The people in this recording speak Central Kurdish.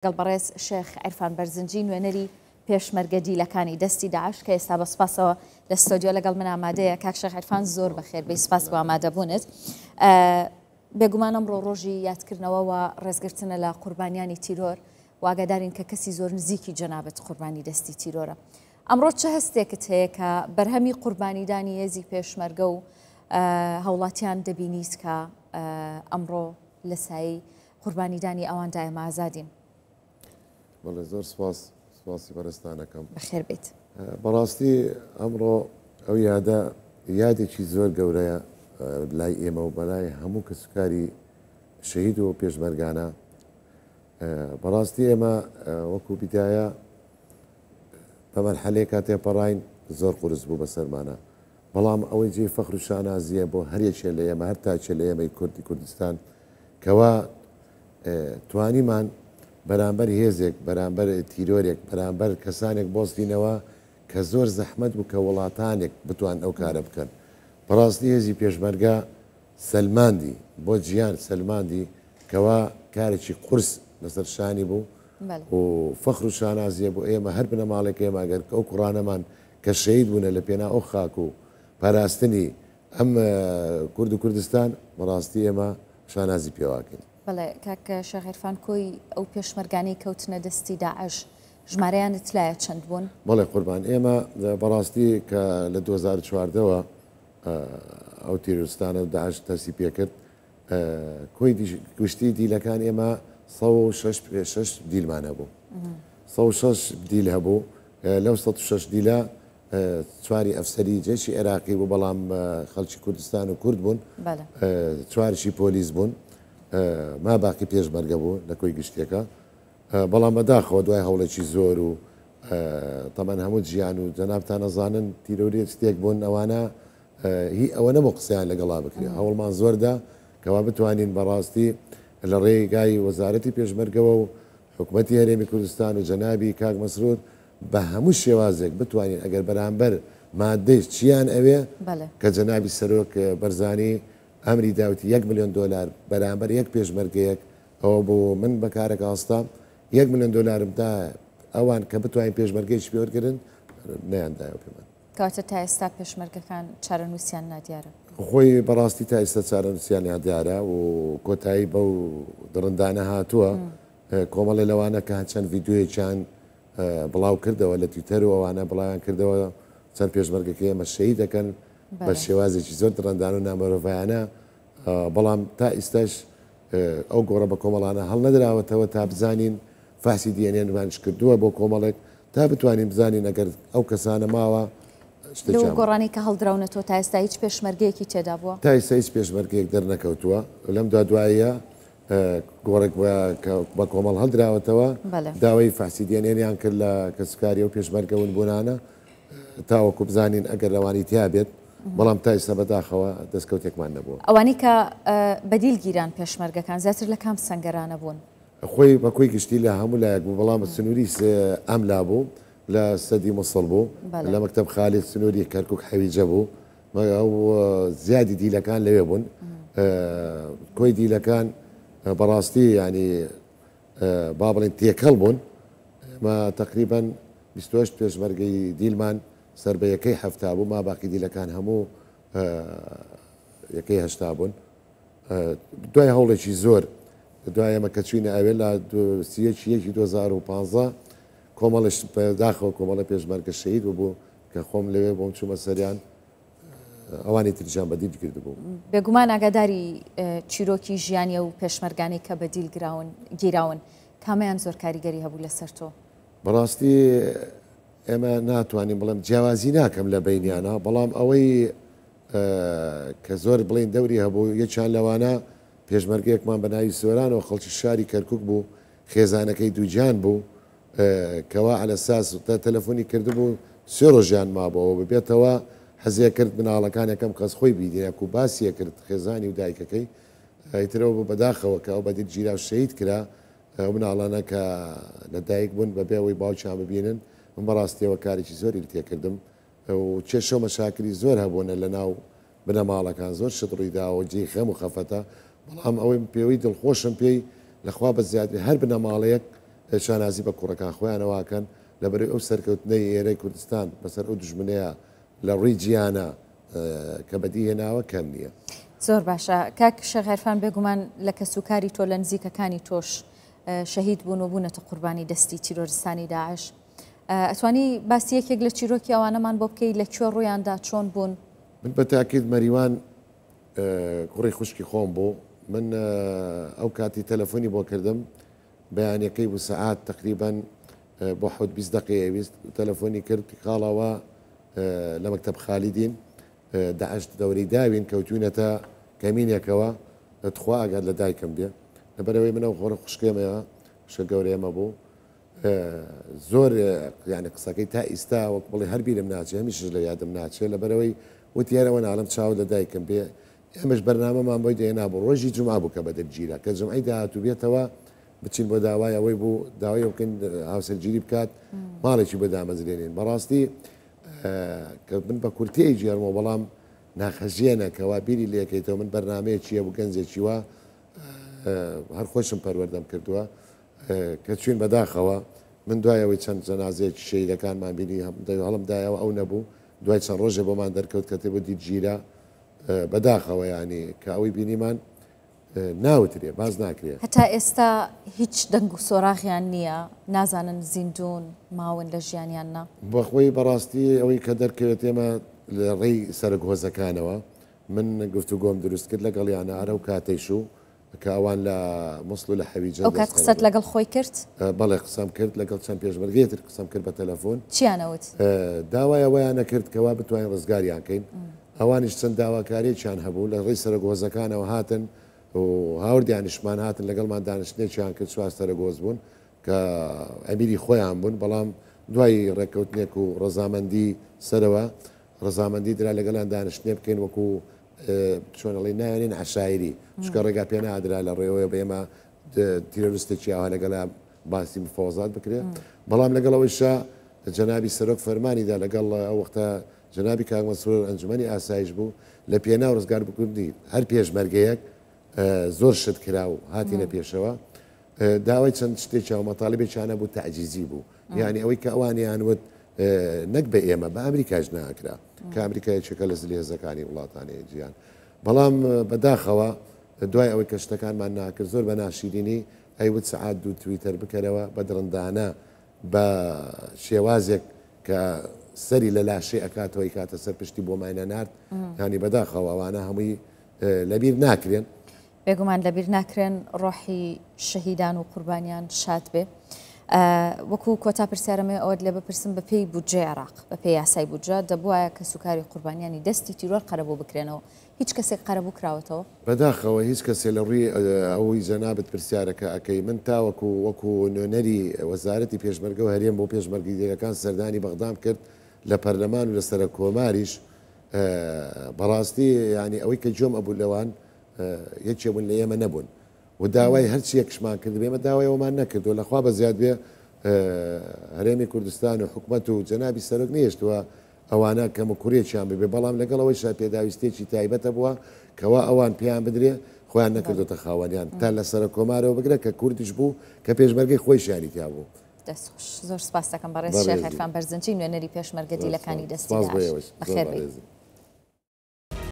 لەگەڵ بەڕێز شێخ عیرفان بەرزنجی نوێنەری پێشمەرگە دیلەکانی دەستی داعش کە ئێستا بە سوپاسەوە لە ستۆدیۆ لەگەڵ من ئامادەیە. کاک شێخ عیرفان زۆر بەخێر بێی، سوپاس بۆ ئامادەبوونت. بێگومان ئەمڕۆ ڕۆژی یادکردنەوە و ڕێزگرتنە لە قوربانیانی تیرۆر و ئاگادارین کە کەسی زۆر نزیکی جەنابت قوربانی دەستی تیرۆرە. ئەمڕۆ چ هەستێکت هەیە کە بەرهەمی قوربانیدانی هێزی پێشمەرگە و هاوڵاتیان دەبینیت کە ئەمڕۆ لە سایەی قوربانیدانی ئەواندا ئێمە ئازادین. بەڵێ زۆر سپاس سپاسی بەڕێزتان ئەکەم. بەخێر بێیت. بەڕاستی ئەمڕۆ ئەو یادە یادێکی زۆر گەورەیە لای ئێمە و بەلای هەموو کەسوکاری شەهید و پێشمەرگانە. بەڕاستی ئێمە وەکو بیدایە بە مەرحەلەیەکا تێپەڕاین زۆر قورس بوو بەسەرمانە. بەڵام ئەوەی جێی فەخر و شانازییە بۆ هەر یەکێ لە ئێمە، هەر تاکێ لە ئێمەی کوردی کوردستان کەوا توانیمان بەرامبەر هێزێک، بەرامبەر تیرۆرێک، بەرامبەر کەسانێک بۆستینەوە کە زۆر زەحمەت بوو کە وڵاتانێک بتوان ئەو کارە بکەن. بەڕاستی هێزی پێشمەرگە سەلماندی، بۆ جیهان سەلماندی کەوا کارێکی قورس لەسەر شانی بوو و فەخر و شانازییە بۆ ئێمە هەر بنەماڵێک ئێمە ئەگەر ئەو کوڕانەمان کە شەهید بوونە لە پێناو ئەو خاک و پاراستنی ئەم کورد و کوردستان بەڕاستی ئێمە شانازی پێواکەین. بەڵێ کاک شێخ عیرفان کۆی ئەو پێشمەرگانەی کەوتنە دەستی داعش ژمارەیانت لایە چەند بوون؟ بەڵێ قوربان ئێمە بەڕاستی کە لە 2014 وە ئەو تیرۆرستانە و داعش دەستی پێکرد کۆی گشتی دیلەکان ئێمە 106 دیلمان هەبوو 106 دیل هەبوو لەو 106 دیلە چواری ئەفسەری جێشی عێراقی بوو بەڵام خەڵکی کوردستان و کورد بوون چوارشی پۆلیس بوون ما باقی پێشمەرگە بوو لە کۆی گشتیەکە بەڵام بەداخەوە دوای هەوڵێکی زۆر و تەمان هەموو جیان و جەنابتان ئەزانن تیرۆریستێک بوون ئەوانە هی ئەوە نەبوو قسەیان لەگەڵا بکرێ هەوڵمان زۆردا کەوا بتوانین بەڕاستی لە ڕێگای وەزارەتی پێشمەرگەوە و حکومەتی هەرێمی کوردستان و جەنابی کاک مەسرور بە هەموو شێوازێک بتوانین ئەگەر بەرامبەر مادەیش چیان ئەوێ کە جەنابی سەرۆک بەرزانی ئەمری داوتی یەک ملیۆن دۆلار بەرامبەر یەک پێشمەرگەیەک ئەوە بۆ من بە کارەکە هەستام یەک ملیۆن دۆلارم دا ئەوان کە بتوانین پێشمەرگەیەکی پێ وەرگرن نەیاندایەوە پێمان. کەواتە تا ئێستا پێشمەرگەکان چارەنووسیان نادیارە؟ خۆی بەڕاستی تا ئێستا چارەنووسیان نادیارە و کۆتایی بەو دڕندانە هاتووە. کۆمەڵێ لەوانە کە چەند ڤیدیۆیەکیان بڵاو کردەوە لە تویتەر و ئەوانە بڵاویان کردەوە چەند پێشمەرگەکەی ئێمە شەهید دەکەن بە شێوازێکی زۆر دڕندانە و نامرۆڤایانە بەڵام تا ئیستاش ئەو گۆڕە بە کۆمەڵانە هەڵنەدراوەتەوە تا بزانین فەحسی DNA مانیش کردووە بۆ کۆمەڵێک تا بتوانین بزانین ئەگەر ئەو کەسانە ماوە لەو گۆڕانەی کە هەڵدراونەتەوە تا ئێستا هیچ پێشمەرگەیەکی تێدا بووە؟ تا ئێستا هیچ پێشمەرگەیەک دەرنەکەوتووە لەم دوا دواییە گۆڕێک بە کۆمەڵ هەڵدراوەتەوە داوای فەحسی DNA یان کرد لە کەسوکاری ئەو پێشمەرگە ونبوونانە تاوەکو بزانین ئەگەر لەوانی تیا بێت بەڵام تا ئیستا بەداخەوە دەستکەوتێکمان نەبووە. ئەوانەی کە بەدیل گیران پێشمەرگەکان زیاتر لە کام سەنگەرانە بوون؟ خۆی بە کۆی گشتی لە هەموو لایەک بوو بەڵام سنووری ئەم لا بوو لە سەدی موسڵ بوو لە مەکتەب خالید سنووری کەرکوک حەویجە بوو ئەو زیادی دیلەکان لەوێ بوون کۆی دیلەکان بەڕاستی ینی با بڵێن تێکەڵ بوون ئێمە تقریبا 28 پێشمەرگەی دیلمان سەر بە یەکەی 70 بوو ما باقی دیلەکان هەموو یەکەی 80 بوون دوای هەوڵێکی زۆر دوای ئێمە کە چوینە ئەوێ لە سیەکی یەکی 2015 کۆمەڵش داخەوە کۆمەڵە پێشمەرگە شەهید ببوو کە خۆم لەوێ بۆم چوومە سەریان ئەوانی تریشیان بە دیل کردبوو. بێگومان ئاگاداری چیرۆکی ژیانی ئەو پێشمەرگانەی کە بە دیل گراون گیراون، کامەیان زۆر کاریگەری هەبوو لەسەر تۆ؟ بەڕاستی ئێمە ناتوانین بڵێم جیاوازی ناکەم لە بەینیانە، بەڵام ئەوەی کە زۆر بڵێین دەوری هەبوو یەکیان لەوانە پێشمەرگەیەکمان بە ناوی سۆرانەوە خەڵکی شاری کەرکوک بوو، خێزانەکەی دووگیان بوو، کەوا عەلەساس تەلەفۆنی کردبوو سێ ڕۆژیان مابۆوە ببێتەوە حەزێ کرد مناڵەکان یەکەم کەس خۆی بیدێ یەکو باسیە کرد خێزانی و دایکەکەی ئیترەوە بوو بەداخەوە کە ئەو بەدیل گیرا و شەهید کرا ئەو مناڵانە کە لە دایک بوون بەبێ ئەوەی باوکیان ببینن من بەڕاستیەوە کارێکی زۆری تێکردم و کێشە و مەشاکلی زۆر هەبوونە لە ناو بنەماڵەکان زۆر شت ڕوویداوە جێی خەم و خەفەتە بەڵام ئەوەی پێوەی دڵخۆشم پێی لەخوا بەزیاد بێ هەر بنەماڵەیەک. شانازی بە کوڕەکان خۆیانەوە ئەکەن لەبەرەی ئەو سەرکەوتنەی ئێرەی کوردستان بەسەر ئەو دوژمنەیا لە ڕووی جیهانا کە بەدی هێناوە کەم نییە. زۆر باشە کاک شێخ عیرفان بێگومان لە کەسوکاری تۆ لە نزیکەکانی تۆش شەهید بوون و بوونەتە قوربانی دەستی تیرۆرستانی داعش ئەتوانی باسی یەکێک لە چیرۆکی ئەوانەمان بۆ بکەی لە کوێ ڕوویاندا چۆن بوون؟ من بە تاکید مەریوان کوڕی خوشکی خۆم بوو من ئەو کاتی تەلەفۆنی بۆ کردم بەیانەکەی بوو سەعات تقریبا بۆ حەوت 20 دقیقەی ویست تەلەفۆنی کرد خاڵەوە لە مەکتەب خالیدین داعش دەورەی داوین کەوتوینەتە کەمینێکەوە تخوا ئەگەر لە دایکم بێ لەبەرەوەی منەوە خۆرە خوشکێمەیە خوشکە گەورەیەمە بوو زۆر یانی قسەکەی تا ئیستا وەک بڵێ هەر بیرم ناچێ هەمیشەش لە یادم ناچێ لەبەرئەوەی وتی هەر ئەوە ناڵێم چاوت لە دایکم بێ ئێمەش بەرنامەمان بۆی دێنا بوو ڕۆژی جومعە بوو کە بەدر گیرا کە جومعەی داهاتوو بێتەوە بچین بۆ داوای ئەوەی بوو داوای ئەو بکەین هاوسەرگیری بکات ماڵێکی بۆ دامەزرێنین بەڕاستی کە من بە کورتی ئەیگێڕمەوە بەڵام ناخەژێنە کەوا بیری لێکەیتەوە من بەرنامەیەکی هەبوو گەنجێکی وا هەر خۆشم پەروەردەم کردووە کە چوین بەداخەوە من دوای ئەوەی چەند جەنازەیەکی شەهیدەکانمان بینی هەڵم دایەوە ئەو نەبوو دوای چەند ڕۆژێ بۆمان دەرکەوت کە تێبوو دیرگیرا بەداخەوە ینی کە ئەوەی بینیمان ناوترێ باز ناکرێ. هەتا ئێستا هیچ دەنگ و سۆراغیان نییە نازانن زیندوون ماون لە ژیان یان نا؟ بەخۆی بەڕاستی ئەوەی کە دەرکەوێت ئێمە لە ڕێی سەرۆک هۆزەکانەوە من گفتوگۆم دروست کرد لەگەڵیانە هەر ئەو کاتەیش و کە ئەوان لە موسڵ و لە حەویجە ئەو کات قسەت لەگەڵ خۆی کرد؟ بەڵێ قسەم کرد، لەگەڵ چەند پێشمەرگەی تر قسەم کرد بە تەلەفۆن. چیان ئەوت؟ داوای ئەوەیان ئەکرد کەوا بتوانین ڕزگاریان کەین. ئەوانیش چەند داواکارییەکیان هەبوو، لە ڕێی سەرۆک هۆزەکانەوە هاتن و هاوردیانیشمان هاتن لەگەڵمان دانیشتنێکیان کرد، چوار سەرۆک هۆز بوون کە ئەمیری خۆیان بوون، بەڵام دوای ڕێککەوتنێک و ڕەزامەندی سەرەوە ڕەزامەندی درا لەگەڵیان دانیشتنێ بکەین وەکو چۆن ئەڵێی نایەنین عەشایری چونکە ڕێگا پێ نادرا لە ڕێوەیە بە ئێمە تیرۆریستێکی ئاوا لەگەڵا باسی مفاوەزات بکرێ بەڵام لەگەڵ ئەوەیشا جەنابی سەرۆک فەرمانی دا لەگەڵ ئەو وەختە جەنابی کاک مەسرور ئەنجومەنی ئاسایش بوو لە پێناو ڕزگار بکردنی هەر پێشمەرگەیەک زۆر شت کرا و هاتینە پێشەوە داوای چەند شتێکیان و مەتالیبێکیان هەبوو تەعجیزی بوو یانی ئەوەی کە ئەوانیان وت نەک بە ئێمە بە ئەمریکاش ناکرا کە ئەمریکا یەکێکە لە زلهێزەکانی وڵاتانی جیهان بەڵام بەداخەوە دوای ئەوەی کە شتەکانمان ناکرد زۆر بە ناشیرینی ئەیوت سەعات دوو تویتەر بکەرەوە بە دڕندانە بە شێوازێک کە سەری لە لاشەی ئەکاتەوە ئەیکاتە سەر پشتی بۆ ماینە نارد یانی بەداخەوە ئەوانە هەمووی لەبیر ناکرێن. بێگومان لەبیر ناکرێن ڕۆحی شەهیدان و قوربانیان شاد بێ. وەکو کۆتا پرسیارەمەوێ ئەوەت لێ بپرسم بەپێی بودجەی عێراق بەپێی یاسای بودجە دەبوایە کەسوکاری قوربانیانی دەستی تیرۆر قەرەبوو بکرێنەوە هیچ کەسێک قەرەبوو کراوەتەوە؟ بەداخەوە هیچ کەسێ لە ڕووی ئەوەی جەنابت پرسیارەکە ئەکەی من تاوەکو وەکو نوێنەری وەزارەتی پێشمەرگە و هەرێم بۆ پێشمەرگەکان سەردانی بەغدام کرد لە پەرلەمان و لە سەرەک کۆماریش بەڕاستی یانی ئەوەی کە گوێم ئەبوو لەوان یەکێ بوون لە ئێمە نەبوون و داوای هەرچیەکشمان کرد ئێمە داوای ئەومان نەکردو لەخوا بە زیاد بێ هەرێمی کوردستان و حکومەت و جەنابی سەرۆک نەیەشتووە ئەوانە کەم و کوڕیەکیان ببێ بەڵام لەگەڵ ئەوەیشا پێداویستیەکی تایبەتە بووە کەوا ئەوان پێیان بدرێ خۆیان نەکردۆتە خاوەنیان تا لە سەرۆک کۆمارەوە بگرە کە کوردیش بوو کە پێشمەرگەی خۆیشیانی تیا بوو. دەست خۆش زۆر سپاس دەکەم بەڕێز شێخ عیرفان بەرزنجی نوێنەری پێشمەرگە دیلەکانی دەستی داعش. بەخێر بێی.